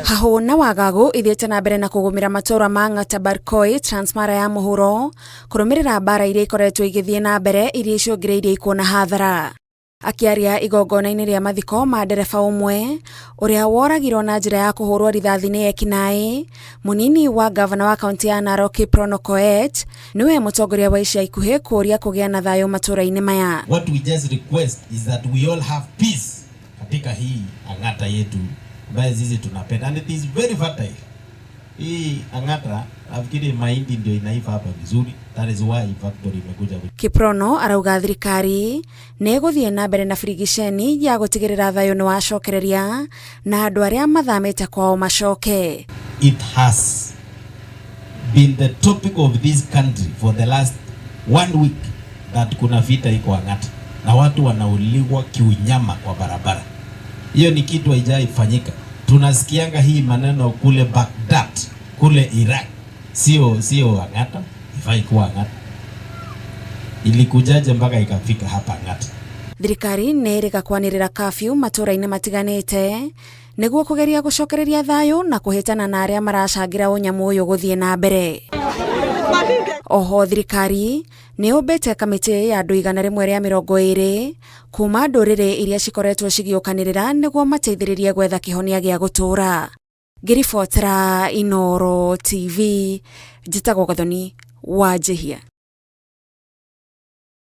Hahũ na wagagu ithiĩte na mbere na kũgũmĩra matũra ma Ng'ata Barkoi, Transmara ya mũhuro, kũrũmĩrĩra mbara iria ikoretwo igĩthiĩ na mbere iria icũngĩrĩirie ikuũ na hathara. Akĩaria igongona-inĩ rĩa mathiko ma ndereba ũmwe ũrĩa woragirwo na njĩra ya kũhũrwo rithathi nĩ ekinaĩ, mũnini wa ngavana wa kaunti ya Narok Kiprono Koech nĩwe mũtongoria wa ica ikuhĩ kũũria kũgĩa na thayũ matũra-inĩ maya. What we just request is that we all have peace katika hii Ang'ata yetu ambaye sisi tunapenda and it is very fertile. Hii Ang'ata nafikiri mahindi ndio inaiva hapa vizuri. That is why factory imekuja. Kiprono arauga thirikari nĩ ĩgũthiĩ na mbere na birigiceni ya gũtigĩrĩra thayũ nĩ wacokereria na andũ arĩa mathamĩte kwao macoke. It has been the topic of this country for the last one week that kuna vita iko Ang'ata na watu wanauliwa kiunyama kwa barabara. Hiyo ni kitu haijaifanyika. Tunasikianga hii maneno kule Baghdad, kule Iraq, sio Ang'ata, ifai kuwa Ang'ata. Ilikujaje mpaka ikafika hapa Ang'ata? Thirikari nĩ ĩrĩga kwanĩrĩra kafyu matũra-inĩ matiganĩte nĩguo kũgeria gũcokereria thayũ na kũhĩtana na arĩa maracangĩra ũnyamũ ũyũ gũthiĩ na mbere. Oho thirikari nĩ yũmbĩte kamĩtĩ ya andũ 120 kuma ndũrĩrĩ iria cikoretwo cigĩũkanĩrĩra nĩguo mateithĩrĩrie gwetha kĩhonia gĩa gũtũũra. Ngĩribotera Inooro TV, njĩtagwo Gathoni wa Njĩhia.